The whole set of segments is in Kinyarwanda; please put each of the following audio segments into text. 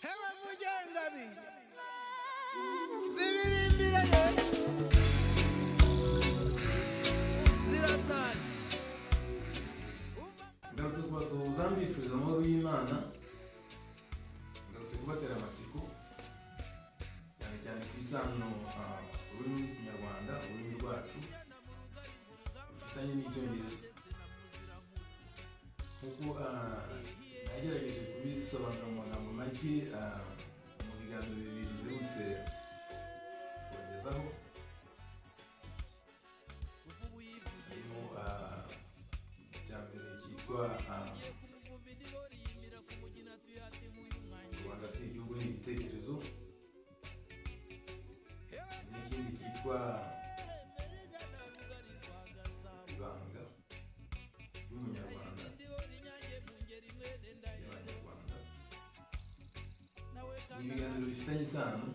Hewe mugengabi ziririmbiranye ziratashye. Ngarutse kubasuhuza, mbifuriza amahoro y'Imana. Ngarutse kubatera amatsiko, cyane cyane ku isano ururimi rw'Ikinyarwanda, ururimi rwacu, rufitanye n'Icyongereza. Nk'uko nagerageje kubisobanura mu magambo make mu biganiro bibiri mperutse kubagezaho, harimo icya mbere cyitwa "U Rwanda si igihugu, ni igitekerezo", n'ikindi cyitwa "Ibanga ry'Umunyarwanda, ry'Abanyarwanda". Ni ibiganiro bifitanye isano,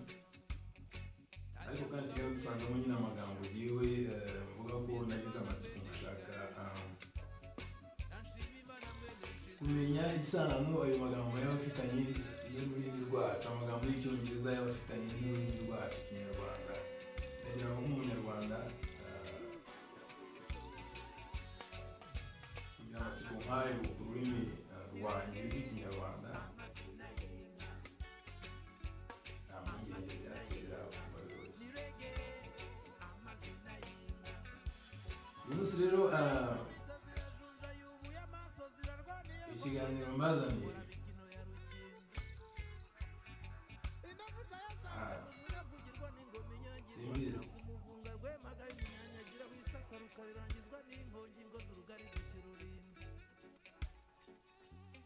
ariko kandi tugenda dusangamo nyine amagambo ngewe mvuga ko nagize amatsiko, ngashaka kumenya isano ayo magambo yaba afitanye n'ururimi rwacu, amagambo y'Icyongereza yaba afitanye n'ururimi rwacu Ikinyarwanda. Ndagira ngo nk'Umunyarwanda, kugira amatsiko nk'ayo ku rurimi rwanjye rw'Ikinyarwanda nta mpungenge byatera uwo ari we wese. Uyu munsi rero, ikiganiro mbazaniye, simbizi,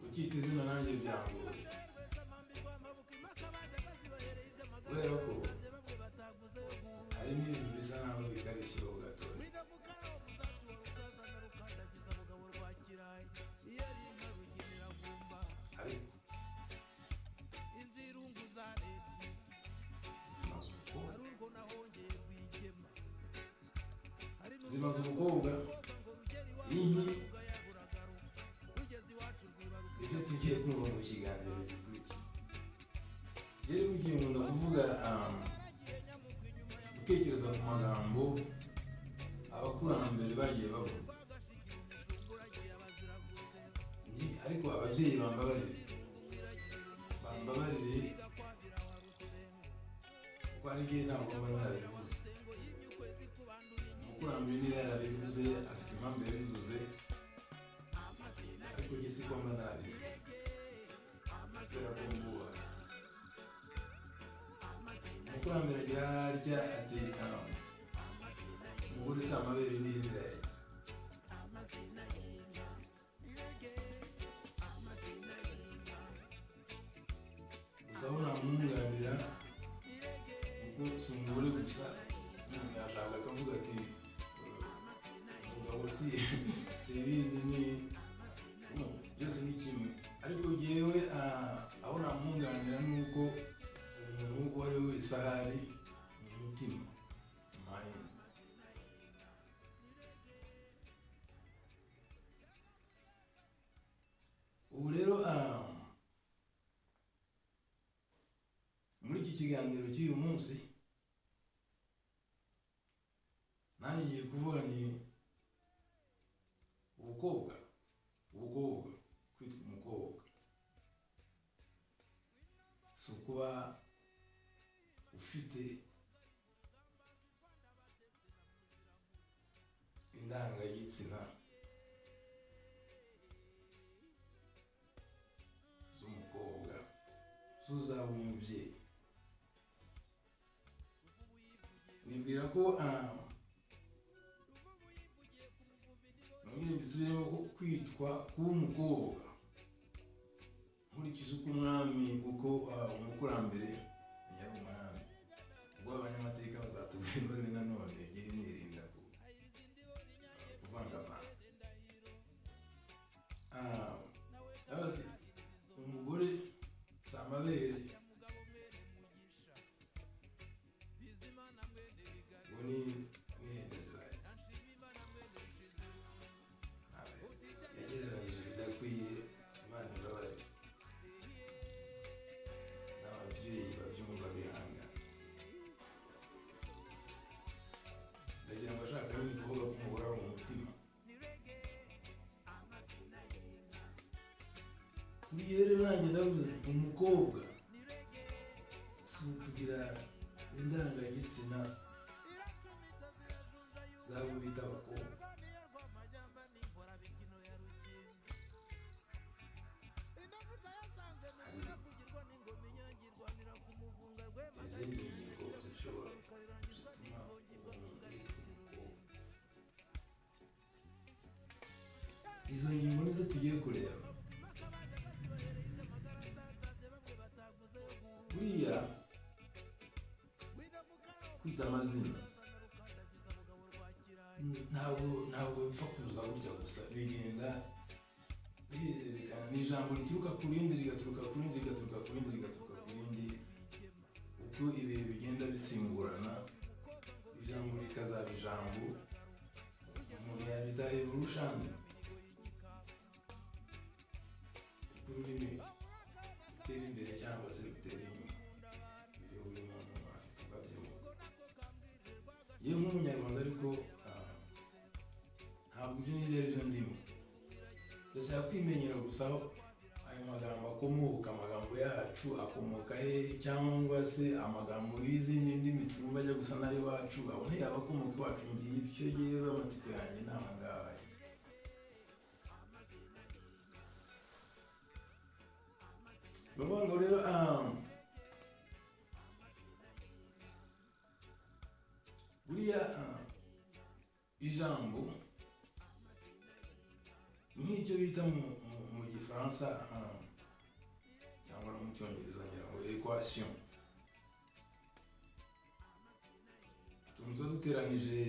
ukita izina nanjye byangoye, kubera ko harimo ibintu bisa naho bikarishyeho gatoya. Ariko zimaze umukobwa, zimaze umukobwa inki. Ibyo tugiye kumva mu kiganiro gikurikira, rero mugiye nkunda kuvuga, gutekereza ku magambo abakurambere bagiye bavuga. Ariko ababyeyi bambabarire, bambabarire, kuko hari igihe ntabwo mba narabivuze. Umukurambere niba yarabivuze, afite impamvu yabivuze, ariko njye siko mba narabivuze, kubera ko mbubaha. Umukurambere agira atya ati: "Umugore si amabere n'ihene irayagira." Gusa aho namwunganira, kuko si umugore gusa, umuntu yashaka akavuga ati: "Umugabo si ibindi, ni no, byose ni kimwe." Ariko jyewe aho namwunganira ni uko umuntu uwo ari we wese ahari mu mutima, mind. Ubu rero, muri iki kiganiro cy'uyu munsi, nanjye ngiye kuvuga ni ubukobwa, ubukobwa, kwitwa umukobwa si ukuba ufite indangagitsina z'umukobwa zuzaba umubyeyi. Nibwira ko nongere mbisubiremo, ko kwitwa kuba umukobwa, nkurikije uko umwami, uko umukurambere yari umwami, ubwo abanyamateka bazatubwira bari nanone, ngewe nirinda kuvangavanga. Bati, "Umugore si amabere, ngo ni ihene zirayo." Yagereranyije bidakwiye, Imana imbabarire. Ndavuze nti umukobwa si ukugira indangagitsina z'abo bita abakobwa. Hari izindi ngingo zishobora zituma umuntu yitwa umukobwa. Izo ngingo nizo tugiye kureba. Buriya kwita amazina ntabwo bipfa kuza gutya gusa, bigenda bihererekana. Ni ijambo rituruka ku rindi, rigaturuka ku rindi, rigaturuka ku rindi, rigaturuka ku rindi, uko ibihe bigenda bisimburana, ijambo rikazaba ijambo. Umuntu yabita evolution, uko ururimi rutera imbere cyangwa se rutera inyuma. Ibyo buri muntu afite uko abyumva. Yewe nk'Umunyarwanda ariko, ntabwo ibyo ngibyo ari byo ndimo. Ndashaka kwimenyera gusa aho ayo magambo akomoka, amagambo yacu akomoka he, cyangwa se amagambo y'izindi ndimi twumva ajya gusa n'ay'iwacu, aho ntiyaba akomoka iwacu? Ngiye ibyo, yewe amatsiko yanjye ni aha ngaha. Ni ukuvuga ngo rero, buriya ijambo ni nk'icyo bita mu Gifaransa, cyangwa no mu Cyongereza ngira ngo equation, utuntu tuba duteranyije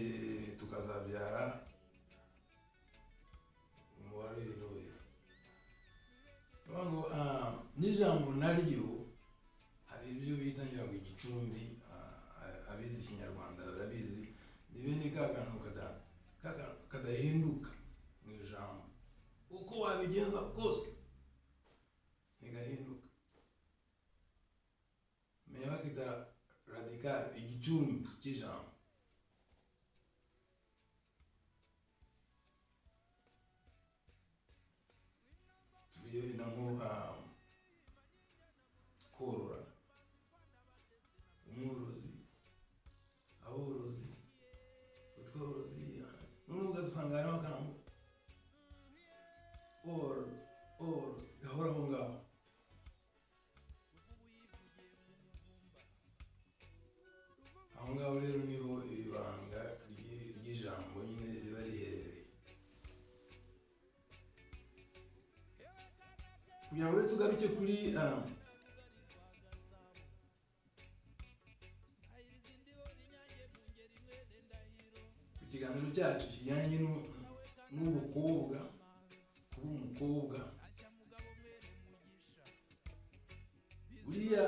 tukazabyara umubare uyu n'uyu. Ni ukuvuga ngo n'ijambo naryo hari ibyo bita ngira ngo igicumbi. Abizi Ikinyarwanda barabizi, ni bene ka kantu kadahinduka mu ijambo, uko wabigenza kose ntigahinduka. Menya bakita radical, igicumbi cy'ijambo. Tuvuge wenda nko korora, umworozi, aborozi, utworozi, noneho ugasanga harimo akantu or or gahora aho ngaho. Aho ngaho rero niho ibanga ry'ijambo nyine riba riherereye. Kugira ngo rero tugaruke kuri ku kiganiro cyacu kijyanye n'ubukobwa, kuba umukobwa, buriya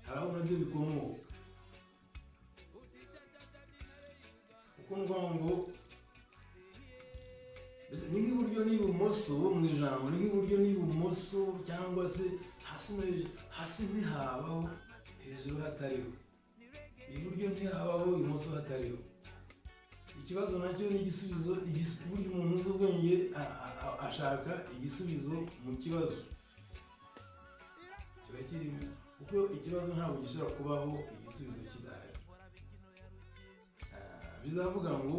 hari aho nabyo bikomoka, kuko ni ukuvuga ngo mbese ni nk'iburyo n'ibumoso mu ijambo, ni nk'iburyo n'ibumoso cyangwa se hasi no hejuru. Hasi ntihabaho hejuru hatariho, iburyo ntihabaho ibumoso hatariho. Ikibazo nacyo ni igisubizo. Burya umuntu uzi ubwenge ashaka igisubizo mu kibazo kiba kirimo, kuko ikibazo ntabwo gishobora kubaho igisubizo kidahari. Bizavuga ngo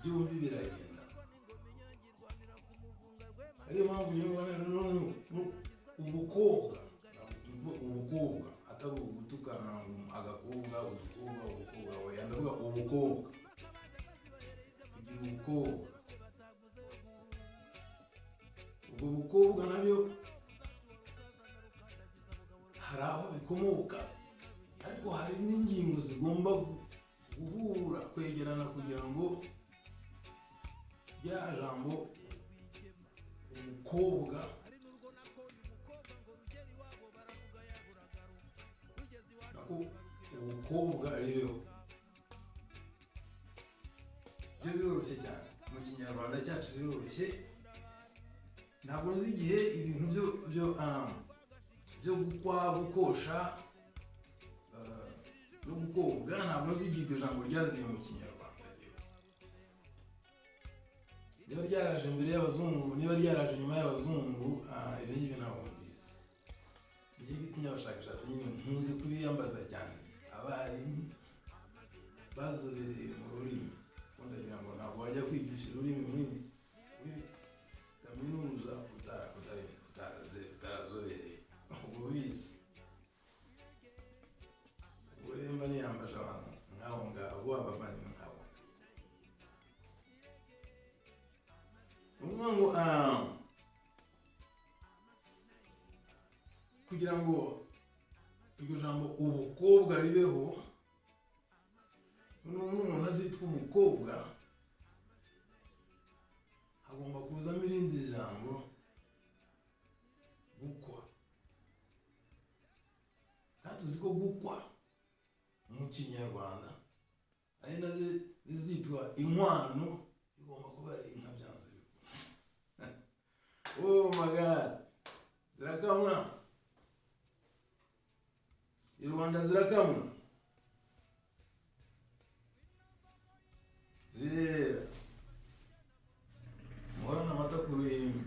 byombi biragenda. Ariyo mpamvu njyewe mbona rero umukobwa, ntabwo ubukobwa atari ugutukana ngo agakobwa, udukobwa, ubukobwa, oya, ndavuga ubukobwa, kugira ubukobwa. Ubwo bukobwa nabyo hari aho bikomoka, ariko hari n'ingingo zigomba guhura, kwegerana, kugira ngo rya jambo umukobwa nako ubukobwa ribeho. Byo biroroshye cyane mu Kinyarwanda cyacu, biroroshye. Ntabwo nzi igihe ibintu byo gukwa, gukosha, no gukobwa, ntabwo nzi igihe iryo jambo ryaziye mu Kinyarwanda rero. Niba ryaraje mbere y'abazungu, niba ryaraje nyuma y'abazungu, ibyo ngibyo ntabwo mbizi. Nicyo gitumye abashakashatsi nyine nkunze kubiyambaza cyane, abarimu bazobereye mu rurimi, kuko ndagira ngo ntabwo wajya kwigisha ururimi muri kaminuza utarazobereye ubwo ubizi. Ubwo rero mba niyambaje abantu nk'abo ngabo, abavandimwe nk'abo. Ni ukuvuga ngo kugira ngo iryo jambo ubukobwa ribeho, noneho n'umuntu azitwa umukobwa, hagomba kuzamo irindi jambo gukwa. Kandi tuzi ko gukwa mu Kinyarwanda ari nabyo bizitwa inkwano, bigomba kuba ari inka byanze bikunze. Oh my God, zirakamwa i Rwanda, zirakamwa, zirera, muhorane amata ku ruhimbi.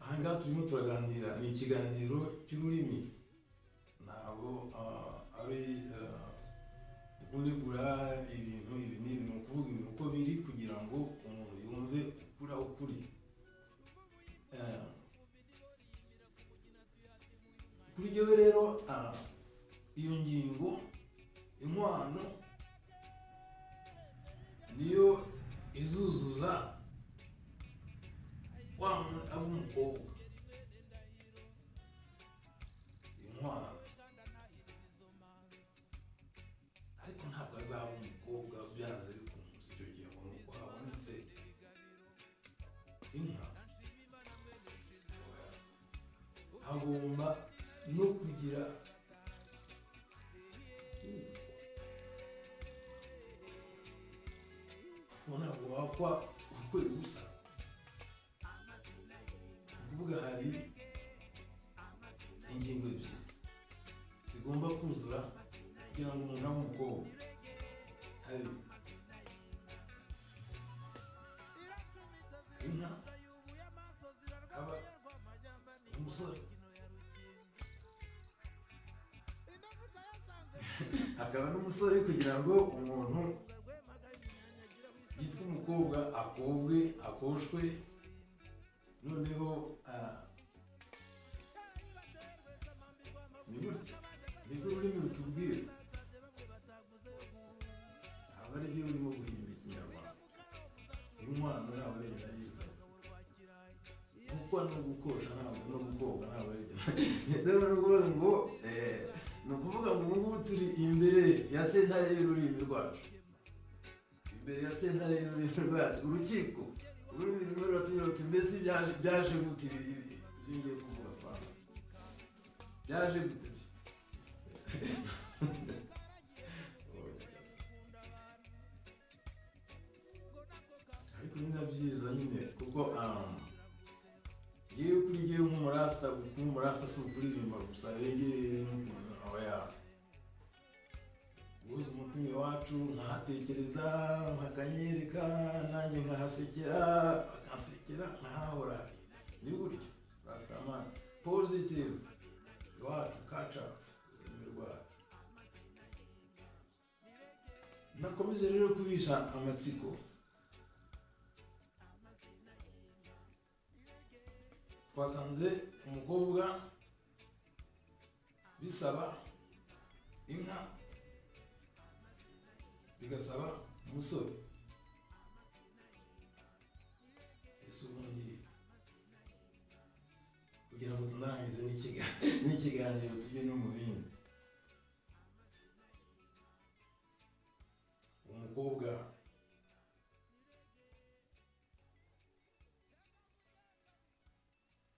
Aha ngaha turimo turaganira, ni ikiganiro cy'ururimi, ntabwo ari kunegura ibintu ibi n'ibi, ni ukuvuga ibintu uko biri kugira ngo umuntu yumve ukuri aho kuri. Kuri jyewe rero, iyo ngingo inkwano niyo izuzuza wa muntu aba umukobwa, inkwano. Ariko ntabwo azaba umukobwa byanze bikunze icyo gihe ngo ni uko habonetse inka. Oya. Hagomba no kugira ukwa, kuko ntabwo wakwa ukwe gusa. Ni ukuvuga hari ingingo ebyiri zigomba kuzura kugira ngo umuntu abe umukobwa. Hari inka, hakaba umusore, hakaba n'umusore, kugira ngo umuntu yitwe umukobwa, akobwe, akoshwe. Noneho ni gutyo nibwo ururimi rutubwira, ntabwo ari byo urimo guhimba Ikinyarwanda. Inkwano ntabwo ari jye nayizanye, gukwa no gukosha ntabwo no gukobwa ntabwo ari jye. Ni ukuvuga ngo ubu ngubu turi imbere ya sentare y'ururimi rwacu, imbere ya sentare y'ururimi rwacu, urukiko. Ururimi rumwe ruratubwira ruti: "Mbese byaje gute ibi ibyo ngiye kuvuga kwa byaje gute ibyo?" Oh, nyagasani. Ariko ni na byiza nyine kuko ngewe, kuri ngewe nk'umurasta, kuba umurasta si ukuririmba gusa, reggae oya, guhuza umutima iwacu, nkahatekereza, nkakanyereka, nanjye nkahasekera, bakansekera, nkahahora. Ni gutyo rastaman positive, iwacu kaca, ururimi rwacu. Nakomeze rero kubisha amatsiko. Twasanze umukobwa bisaba inka, bigasaba umusore. Ese ubundi kugira ngo tunarangize n'ikiganiro tujye no mu bindi, umukobwa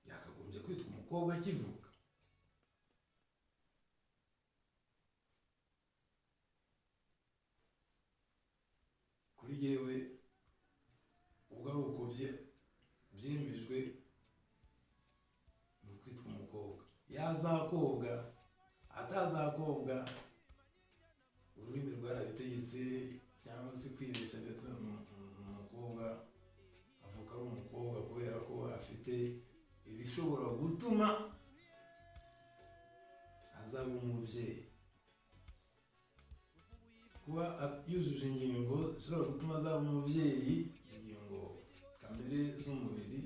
yakagombye kwitwa umukobwa akivuka? Kuri jyewe ubwo ari uko byemejwe, ni ukwitwa umukobwa. Yazakobwa, atazakobwa, ururimi rwarabitegetse, cyangwa se kwibeshya ndetse. ishobora gutuma azaba umubyeyi. Kuba yujuje ingingo zishobora gutuma azaba umubyeyi, ingingo kamere z'umubiri,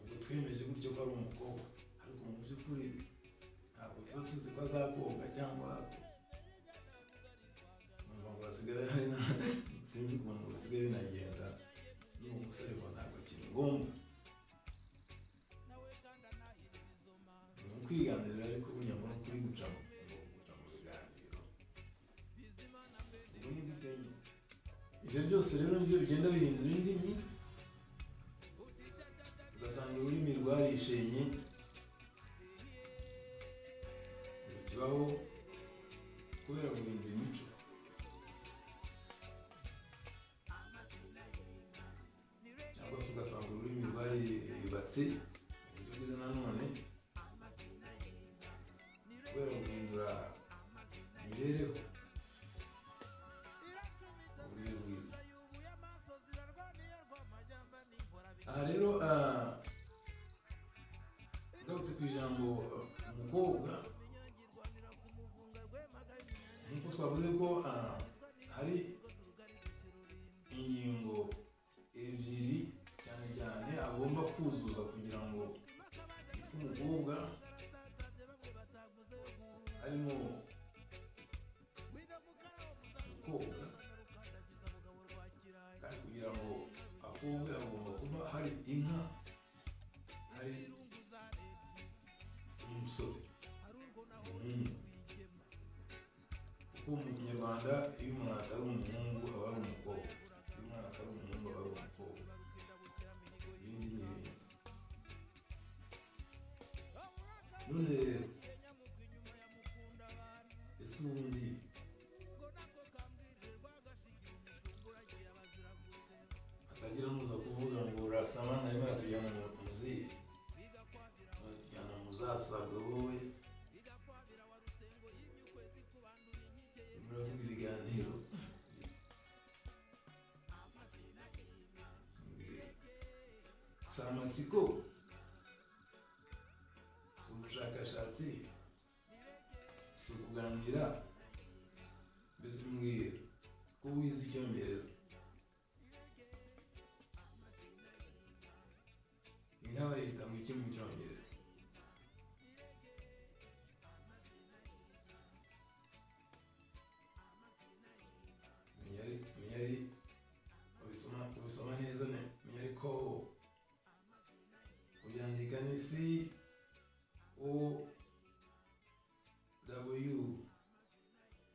ubwo twemeje gutyo ko ari umukobwa. Ariko mu by'ukuri ntabwo tuba tuzi ko azakobwa, cyangwa numva ngo basigaye hari sinzi ukuntu ngo bisigaye binagenda n'uwo musore, ngo ntabwo akiri ngombwa. Ni ukwiganirira, ariko burya ngo ni ukuri guca mu biganiro. Ubwo ni gutyo nyine. Ibyo byose rero nibyo bigenda bihindura indimi, ugasanga ururimi rwarishenye, ntirukibaho kubera guhindura imico, cyangwa se ugasanga ururimi rwariyubatse mu buryo bwiza nanone kubera guhindura imibereho mu buryo bwiza. Aha rero, ngarutse ku ijambo umukobwa, nk'uko twavuze ko hari ingingo ebyiri cyane cyane agomba kuzuza kugira ngo yitwe umukobwa, harimo gukobwa, kandi kugira ngo akobwe hagomba kuba hari inka, hari umusore, umuhungu, kuko mu Kinyarwanda iyo umuntu atari umuhungu aba ari umukobwa, iyo umwana atari umuhungu aba ari umukobwa, ibindi ni ibindi. None rero, ese ubundi hatagira nuza kuvuga ngo Rastaman arimo aratujyana mu muzihe, aratujyana mu zasaga, wowe muravuga ibiganiro. Mbwira. Si amatsiko, si ubushakashatsi, si ukuganira? Mbese mbwira ko wize Icyongereza, inka bayita ngo iki mu Cyongereza? Menya ari ubisoma neza, ne menya, ariko kubyandika ni C O W,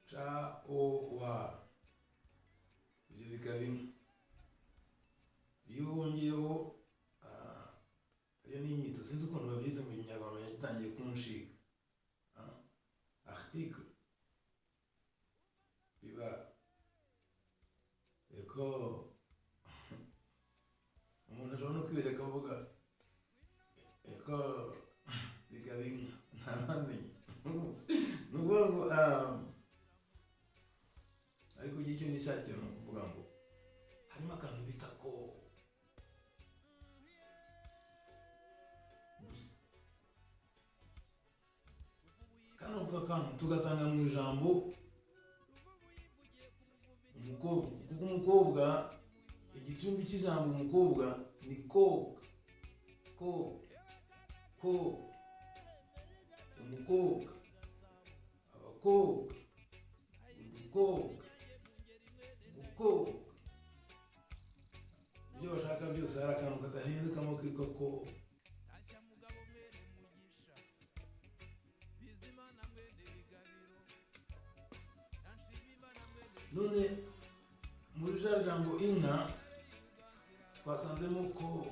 C O W, ibyo bikaba imwe. Iyo wongeyeho iyo ni inyito, sinzi ukuntu babyita mu Kinyarwanda, yatangiye kunshika, article, biba eko. Umuntu ashobora no kwibeshya akavuga eko, bikaba inka, ntawamenya. Ni ukuvuga ngo ariko icyo nishakira ni ukuvuga ngo harimo akantu bita ko gusa. Kano kantu tugasanga mu ijambo umukobwa, kuko umukobwa, igicumbi cy'ijambo umukobwa ni kobwa, ko ko umukobwa, abakobwa, udukobwa, gukobwa, ibyo bashaka byose, hari akantu kadahindukamo kitwa ko. None muri rya jambo inka twasanzemo ko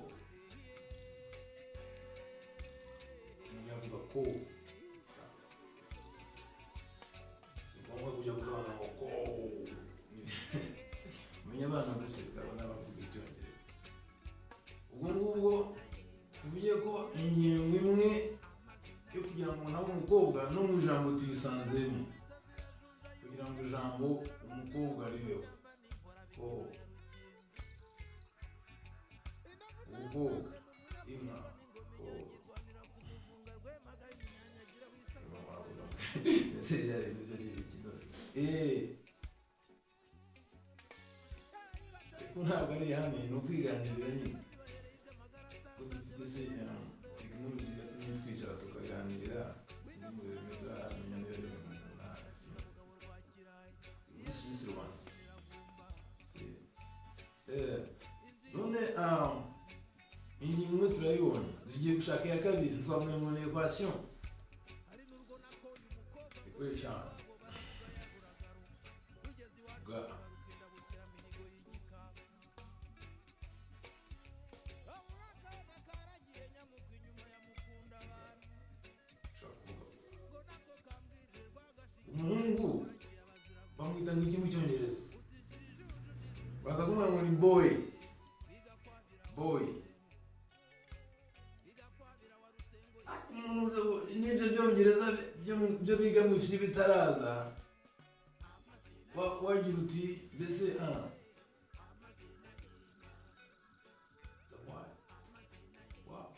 umuntu yavuga ko si ngombwa kujya gusobanura ngo ko. Menya abana guseka n'abavuga Icyongereza. Ubwo ngubwo tuvuge ko ingingo imwe yo kugira ngo umuntu abe umukobwa no mu ijambo tuyisanzemo, kugira ngo ijambo umukobwa ribeho, ko ubukobwa, inka, ko. Ese biriya bintu byo ni ibiki none? Ariko ntabwo ari ihame, ni ukwiganirira nyine ko dufite se tekinoloji yatumye twicara tukaganira mu birometero, aramenya niba ari mu ntara, sinzi, muri Suisse Rwanda. None ingingo imwe turayibonye, tugiye gushaka iya kabiri. Twavuye ngo ni equation equation ga ushobora kuvuga umuhungu bamwita ngo iki mu Cyongereza? Baza kuvuga ngo ni boy, boy. Ariko umuntu n'ibyo Byongereza byo biga mu ishuri bitaraza, wagira uti mbese it's a boy. Wow.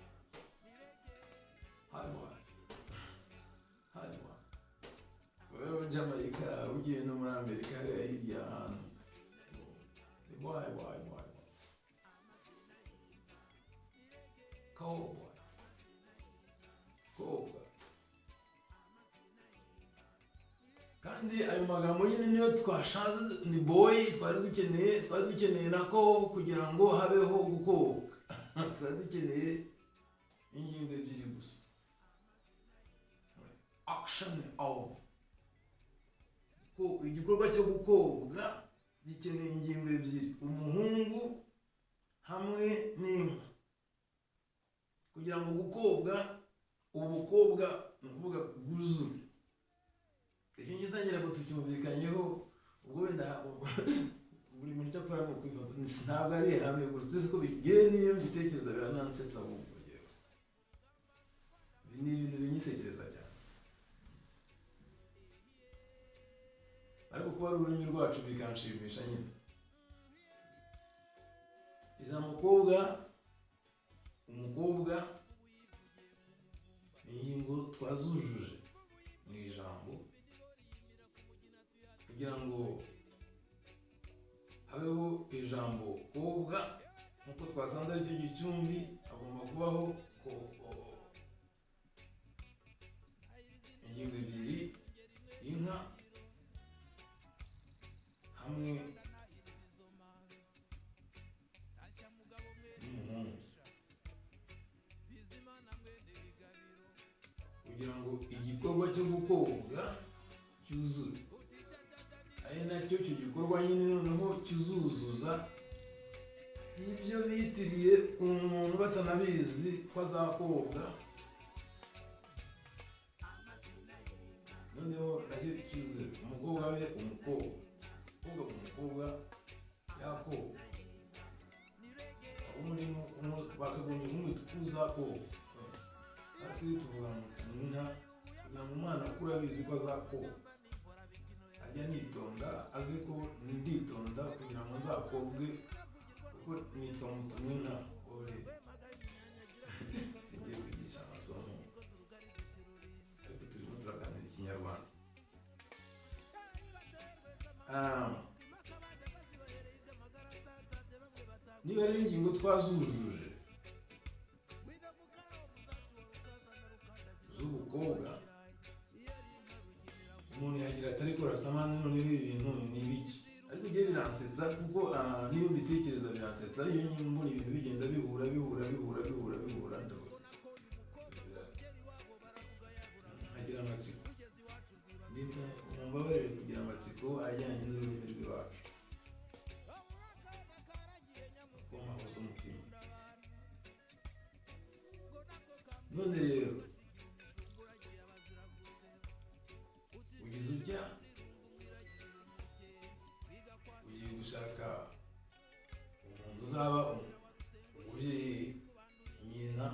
Hi boy. Hi boy. Wewe Jamaica, ugiye no muri Amerika hariya hirya ahantu, ni boy, boy, boy, boy, cowboy, kobwa. Kandi ayo magambo nyine niyo twashatse, ni boy twari dukeneye, twari dukeneye nako kugira ngo habeho gukobwa, twari dukeneye ingingo ebyiri gusa, action of ko igikorwa cyo gukobwa gikeneye ingingo ebyiri, umuhungu hamwe n'inka, kugira ngo gukobwa, ubukobwa ni ukuvuga bwuzure. Icyo ngitangira ngo tucyumvikanyeho. Ubwo wenda buri muntu icyo akora ni ukwifata, ntabwo ari ihame gusa, uzi ko bigiye n'iyo mbitekereza biranansetsa. Ahubwo njyewe ibi ni ibintu binyisekereza cyane, ariko kuba ari ururimi rwacu bikanshimisha nyine. Ijambo kobwa, umukobwa, ni ingingo twazujuje mu ijambo kugira ngo habeho ijambo kobwa. Nk'uko twasanze aricyo gicumbi, hagomba kubaho ko ingingo ebyiri, inka hamwe n'umuhungu, kugira ngo igikorwa cyo gukobwa cyuzure, ari nacyo icyo gikorwa nyine noneho kizuzuza ibyo bitiriye umuntu batanabizi ko azakobwa. Noneho nacyo cyuzuye, umukobwa we, umukobwa, umukobwa, umukobwa yakobwa. Ubundi bakagombye kumwita uzakobwa. Natwe tuvuga ngo tunywe inka kugira ngo umwana akure abizi ko azakobwa, ajya anitonda azi ko nditonda kugira ngo nzakobwe, kuko nitwa Mutumwinka already. Singiye kwigisha amasomo, ariko turimo turaganira Ikinyarwanda. Niba ari ingingo twazujuje z'ubukobwa, umuntu yagira ati ariko rasamani, noneho ibi bintu ni ibiki? Ariko ugiye biransetsa kuko niyo mbitekereza biransetsa, iyo mbona ibintu bigenda bihura, bihura, bihura, bihura, bihura, ndavuga nkagira amatsiko. Mumbabarire kugira amatsiko ajyanye n'ururimi rw'iwacu, kuko mpahoza umutima. None rero ugize utya, ugiye gushaka umuntu uzaba umubyeyi, nyina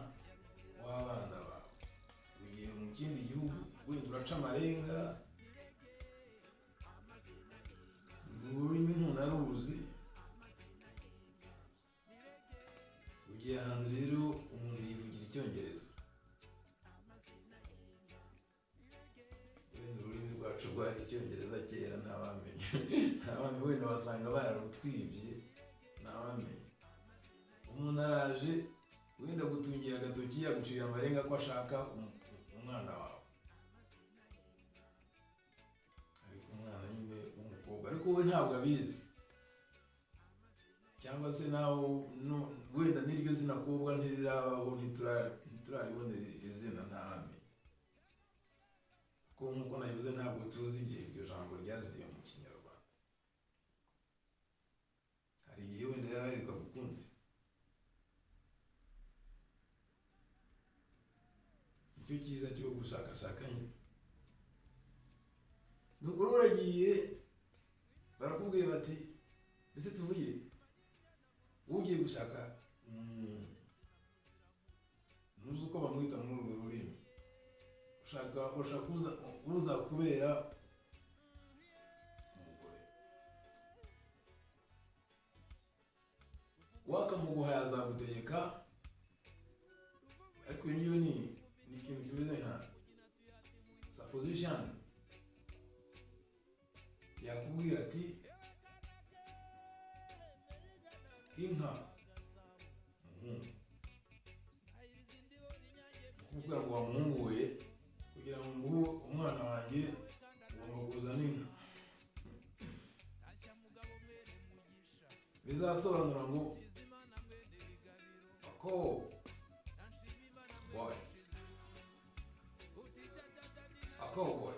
w'abana bawe. Ugiye mu kindi gihugu, wenda uraca amarenga, ururimi ntunaruzi. Ugiye ahantu rero umuntu yivugira Icyongereza, wenda ururimi rwacu. Icyongereza kera, ntawamenya, ntawamenya, wenda wasanga bararutwibye, ntawamenya. Umuntu araje wenda gutungira agatoki, yagucira amarenga ko ashaka umwana wawe, ariko umwana nyine w'umukobwa, ariko we ntabwo abizi, cyangwa se nawe wenda n'iryo zina kobwa ntirirabaho, ntituraribonera izina, ntawamenya. Kuko nk'uko nabivuze, ntabwo tuzi igihe iryo jambo ryaziye mu Kinyarwanda. Hari igihe wenda yaba yareka gukunda. Nicyo cyiza cyo gushakashaka nyine. Ni ukuri, uragiye, barakubwiye bati, mbese tuvuge ugiye gushaka, ntuzi uko bamwita muri urwo rurimi, ushaka uza kubera umugore, wakamuguha yazagutegeka. Ariko iyo ngiyo ni ikintu kimeze nka supposition. Yakubwira ati inka muhungu, ni ukuvuga ngo wa muhungu we, kugira ngo nguhe umwana wanjye ugomba kuzana inka. Bizasobanura ngo ako boy, ako boy,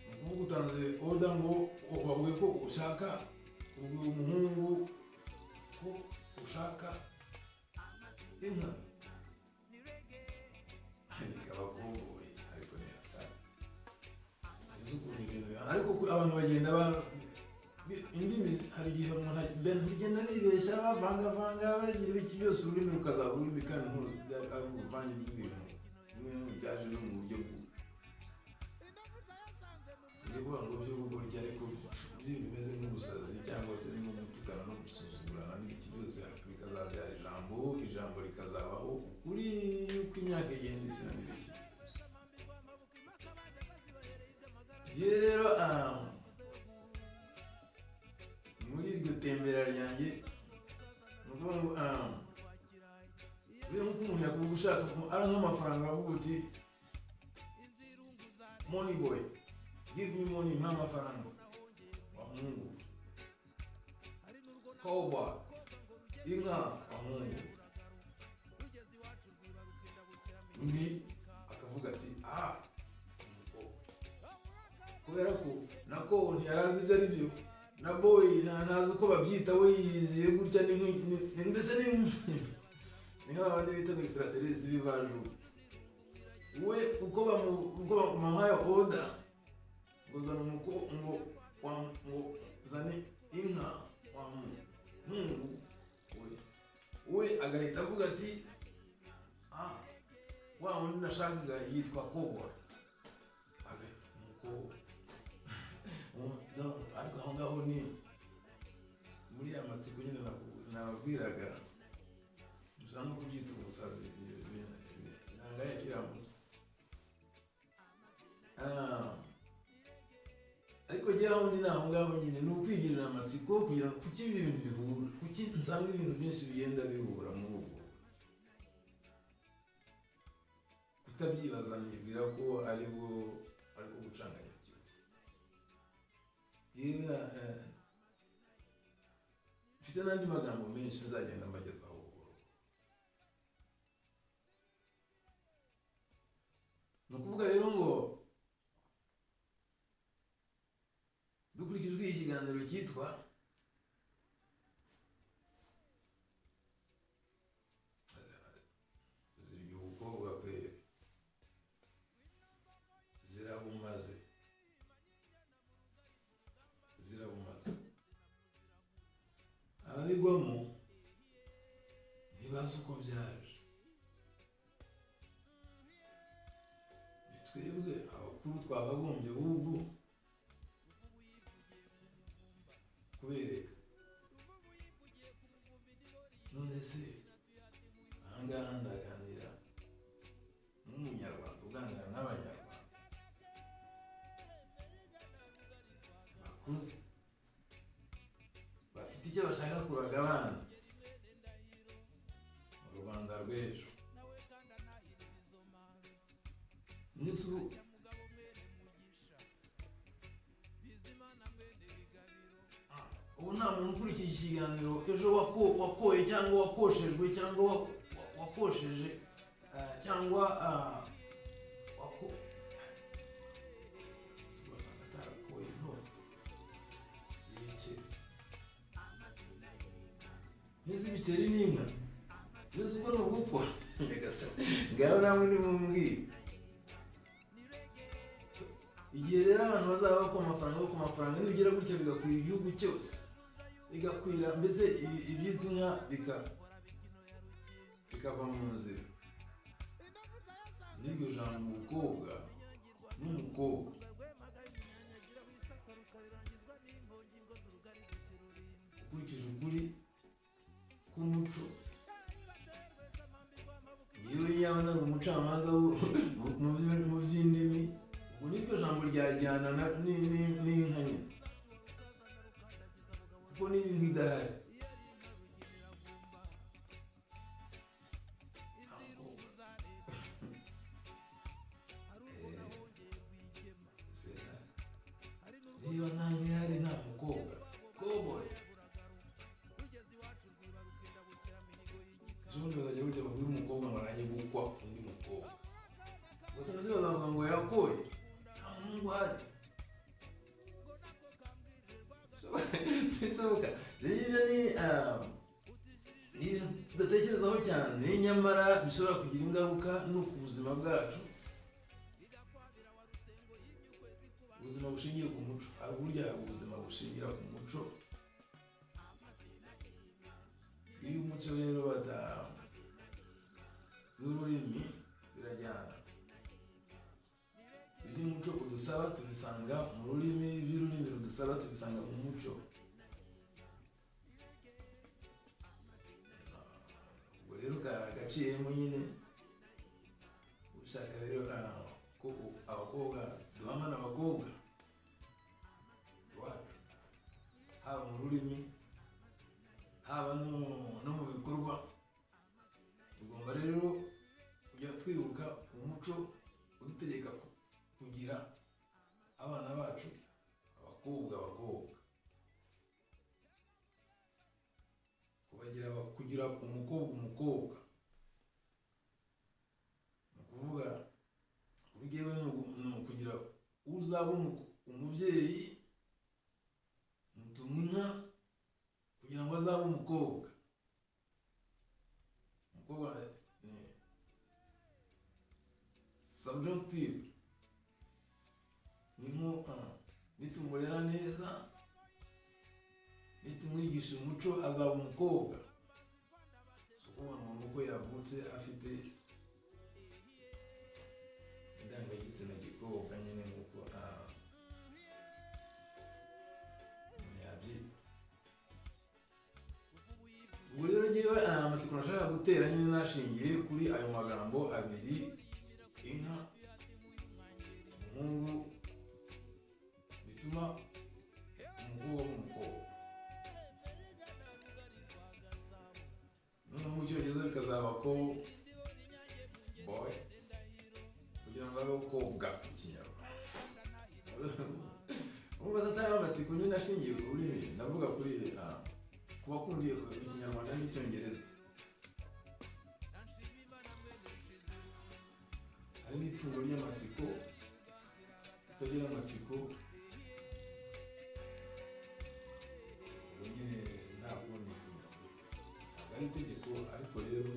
ni ukuvuga utanze order ngo babwiye ko ushaka, ubwiye umuhungu ko ushaka inka, bikaba kubuye. Ariko ni hatari, sinzi ukuntu ibintu ariko abantu bagenda ba indimi, hari igihe umuntu bigenda bibeshya, bavangavanga, bagira ibiki byose, ururimi rukazaba ururimi, kandi ari uruvange rw'ibintu bimwe na bimwe byaje no mu buryo bwo, sinjye kuvuga ngo by'ubugoryi, ariko bimeze nk'ubusazi cyangwa se no gutukana no gusuzugurana n'ibiki byose, bikazabyara ijambo, ijambo rikazabaho ukuri uko imyaka igenda ishyira n'ibiki. Ngewe rero, muri iryo tembera ryanjye, ni ukuvuga ngo buriya nk'uko umuntu yakuvuga ushaka ari nk'amafaranga, aravuga uti "Money boy, give me money", mpa amafaranga wa muhungu, cowboy, inka wa muhungu. Undi akavuga ati ah, umukobwa, kubera ko nako ntiyarazi ibyo ari byo, na boy ntazi uko babyita, we yiyiziye gutya, ni mbese ni nk'abandi bita ngo extraterrestre b'ivajuru. We uko bamuhaye order ngo zana umuko ngo wa ngo zane inka wa muhungu we, we agahita avuga ati ah, wa wundi nashakaga yitwa cowboy, agahita umukobwa. Ariko aho ngaho ni muri ya matsiko nyine nababwiraga, nshobora no kubyita ubusazi, ntabwo ari akiramuto. Ariko njyewe aho ndi ni aho ngaho nyine, ni ukwigirira amatsiko kugira ngo kuki ibi bintu bihura, kuki nsanga ibintu byinshi bigenda bihura muri ubwo buryo. Kutabyibaza nibwira ko ari bwo ariko gucanganyikirwa. Yewe, mfite n'andi magambo menshi nzagenda mbagezaho buhoro. Ni ukuvuga rero ngo dukurikije iki kiganiro cyitwa zirya ubukobwa kweri, zirabumaze, zirabumaze. Ababigwamo ntibazi uko byaje. Ni twebwe abakuru twakagombye ahubwo kubereka. None se ahangaha ndaganira n'Umunyarwanda uganira n'Abanyarwanda. Bakuze bafite icyo bashaka kuraga abana mu Rwanda rw'ejo. Ndetse ubu nta muntu ukurikiye iki kiganiro ejo wakoye cyangwa wakoshejwe cyangwa wakosheje cyangwa wasanga atarakoye inote ibiceri. Mbese ibiceri n'inka byose ubwo ni ugukwa? Nyagasani, ngaho namwe nimumbwire. Igihe rero abantu bazaba bakwa amafaranga, bakwa amafaranga, nibigera gutya bigakwira igihugu cyose, bigakwira mbese ibyitwa inka bikava mu nzira, n'iryo jambo umukobwa n'umukobwa ukurikije ukuri k'umuco, yewe yaba nari umucamanza mu by'indimi, ubwo n'iryo jambo ryajyana n'inka nyine, kuko niba inka idahari nta mukobwa. Niba nta nka ihari nta mukobwa, cowboy. Ejo bundi bazajya gutya babwire umukobwa ngo arajye gukwa undi mukobwa, gusa nabyo bazavuga ngo yakoye, nta muhungu uhari. Bishoboka rero ibyo ni ibintu tudatekerezaho cyane, nyamara bishobora kugira ingaruka no ku buzima bwacu, ubuzima bushingiye ku muco. Hari burya ubuzima bushingira ku muco. Iyo umuco rero bata n'ururimi birajyana. Iby'umuco udusaba tubisanga mu rurimi, iby'ururimi rudusaba tubisanga mu muco. Ubwo rero kari agaciyemo nyine. Ushaka rero ko abakobwa duhamana, abakobwa iwacu, haba mu rurimi, haba no mu bikorwa, tugomba rero kujya twibuka umuco udutegeka kugira abana bacu abakobwa, abakobwa kubagira, kugira umukobwa umukobwa. Ni ukuvuga kuri jyewe ni ukugira uzaba umubyeyi mutumwa inka kugira ngo azabe umukobwa. Umukobwa ni subjunctive, ni nko nitumurera neza, nitumwigisha umuco, azaba umukobwa. Si ukuvuga ngo ni uko yavutse afite indangagitsina gikobwa nyine, nk'uko umuntu yabyita. Ubwo rero njyewe amatsiko nashakaga gutera nyine nashingiye kuri ayo magambo abiri, inka, umuhungu, bituma umukobwa aba umukobwa. Noneho mu Cyongereza bikazaba ko boy, kugira ngo abe kobwa mu Kinyarwanda. Urumva atari amatsiko nyine ashingiye ku rurimi, ndavuga kuri ku bakunda Ikinyarwanda n'Icyongereza. Harimo ipfundo ry'amatsiko, kutagira amatsiko ubwo nyine nta kundi, ntabwo ari itegeko, ariko rero